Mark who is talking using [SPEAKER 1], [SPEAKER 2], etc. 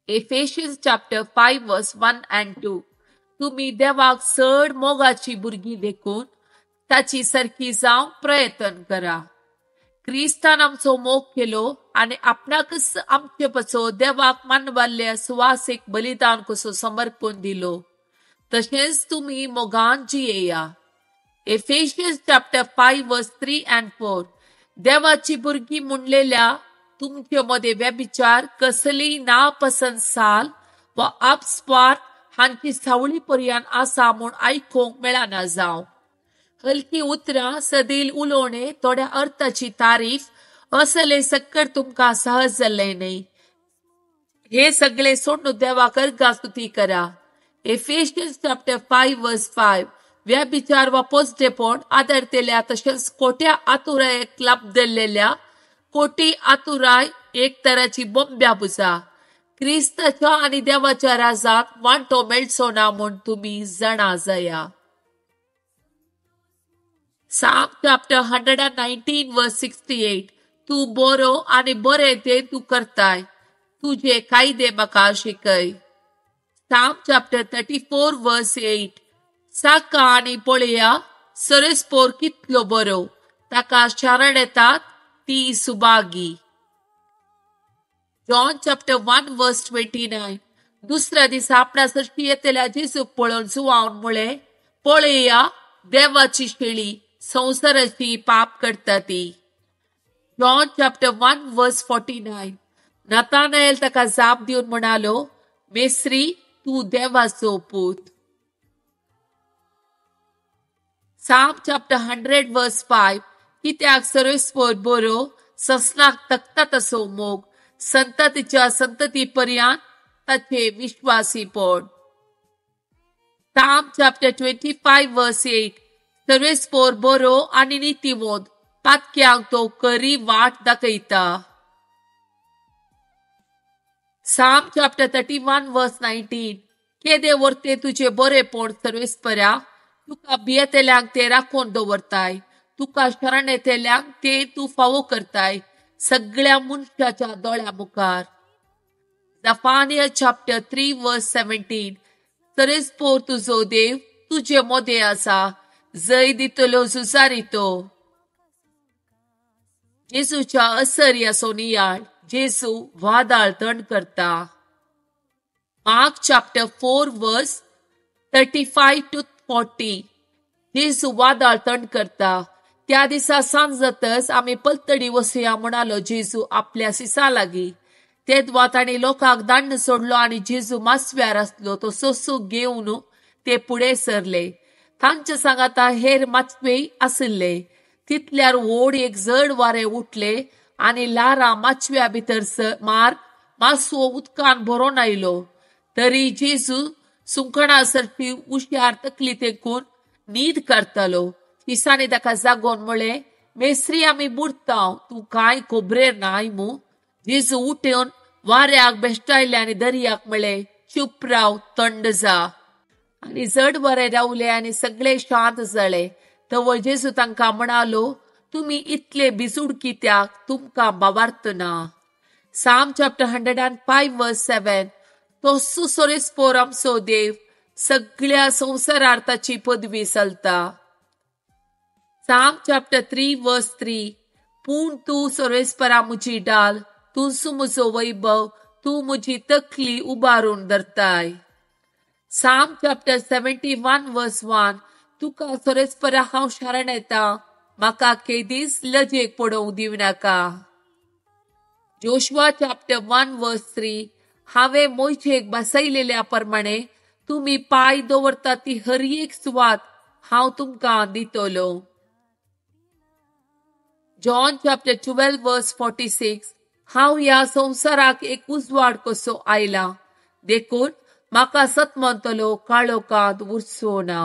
[SPEAKER 1] Ephesians chapter 5 verse 1 and 2. तुमी देवाक चड मोगाची भुरगीं देखून ताची सारकी जावंक प्रयत्न करा. क्रिस्तान आमचो मोग केलो आनी आपणाकच आमचे पचो देवाक मानवाल्ल्या सुवासीक बलिदान कसो समर्पण दिलो, तशेंच तुमी मोगान जियेया. Ephesians chapter 5 verse 3 and 4. देवाची भुरगीं म्हणलेल्या तुमचे मदें व्यभिचार, कसलीय नापसंत साल वा आपस्वार्थ हांची सावळी पर्यान आसा म्हूण आयकूंक मेळना जावं. हलकी उतरां, सदील उलोवणें, थोड्या अर्थाची तारीफ असले सक्कर तुमकां सहज जाल्लें न्हय. हे सगळे सोडून देवाक अर्घा स्तुती करा. Ephesians chapter 5 verse 5. व्यभिचार वा पोजडेपण आदरतेल्या तशेंच कोट्या आतुरायेक लाभदिल्लेल्या कोटी आतुराय एक तराची बोंब्या पुजा. क्रिस्ताच्या आनी देवाच्या राजांत वांटो मेळचो ना म्हूण तुमी जाणा जाया. Psalm chapter 119 verse 68. तूं बरो आनी बरें तें तूं करताय, तुजे कायदे म्हाका शिकय. Psalm chapter 34 verse 8. साका आनी पळया सरस्पोर कितलो बरो, ताका शरण येतात ती सुभागी. John chapter 1 verse 29. दुसऱ्या दिसा आपणा सरशी येतल्या जेजूक पळोवन जुवावन म्हळें, पळया देवाची शेळी, संवसाराची पाप करता ती. John chapter 1 verse 49. Nathanael ताका जाप दिवन म्हणालो, मेस्त्री, तूं देवाचो पूत. Psalm chapter 100 verse 5. कित्याक सर्वेस्पर बरो, ससनाक तकता तसो मोग, संततीच्या संतती पर्यंत ताचे विश्वासीपण. Psalm chapter 25 verse 8. सर्वेस्पर बरो आनी नितीवंत, पातक्यांक तो करी वाट दाखयता. Psalm chapter 31 verse 19. केदे वर्ते तुजे बरेपण सर्वेस्परा, तुका भियेतल्यांक ते राखून दवरताय, तुका शरण येतल्यांक ते तूं फावो करताय, सगळ्या मनशाच्या दोळ्या मुखार. Zephaniah chapter 3 verse 17. सर्वेस्पर तुजो देव तुजे मोदे आसा, जय दितलो झुजारी तो. जेजूच्या असर्याचो नियाळ, जेजू वादाळ थंड करता. Mark chapter 4 verse 35 to 40. जेजू वादाळ थंड करता. त्या दिसा सांज जातच आमी पलतडी वसया म्हणालो जेजू आपल्या सिसा लागीं. तेदवा तांणी लोकांक दांड सोडलो आनी जेजू मासव्यार आसलो तो सोसूक घेवन ते फुडें सरले. तांच्या सांगाता हेर माचवेय आशिल्ले. तितल्यार व्हड एक जड वारें उठले आनी लारां माचव्या भितर मार मासवो उदकान भरोन आयलो. तरी जेजू सुंकणा सरपी उश्यार तकली तेकून न्हीद करतालो. शिसांनी ताका जागोवन म्हळें, मेस्त्री, आमी बुडताव, तूं कांय खोबरेर नाय मू? जेजू उठून वाऱ्याक बेश्टायले आनी दर्याक म्हळें, चूप राव, थंड जा. आनी जड वारें रावलें आनी सगळे शांत जाले. तवळ जेजू तांकां म्हणालो, तुमी इतले भिजूड कित्याक, तुमकां भावार्थ ना. Psalm chapter 105 verse 7. तो सुसोरेस्पोर आमचो देव, सगळ्या संवसारार ताची पदवी चलता. Psalm chapter 3 verse 3. पूण तूं सर्वेस्परा म्हजी डाल, तूं म्हजो वैभव, तूं म्हजी तकली उबारून धरताय. Psalm chapter 71 verse 1. तुका सर्वेस्परा हांव शरण येता, म्हाका केदीच लजेक पडोवंक दिवनाका. Joshua chapter 1 verse 3. हांवें मोयजेक बसयलेल्या प्रमाणे तुमी पांय दवरता ती हर एक सुवात हांव तुमकां दितलो. John chapter 12 verse 46. हांव ह्या संवसाराक एक उजवाड कसो आयला, देखून म्हाका सत म्हणटलो काळोखांत उरचो ना.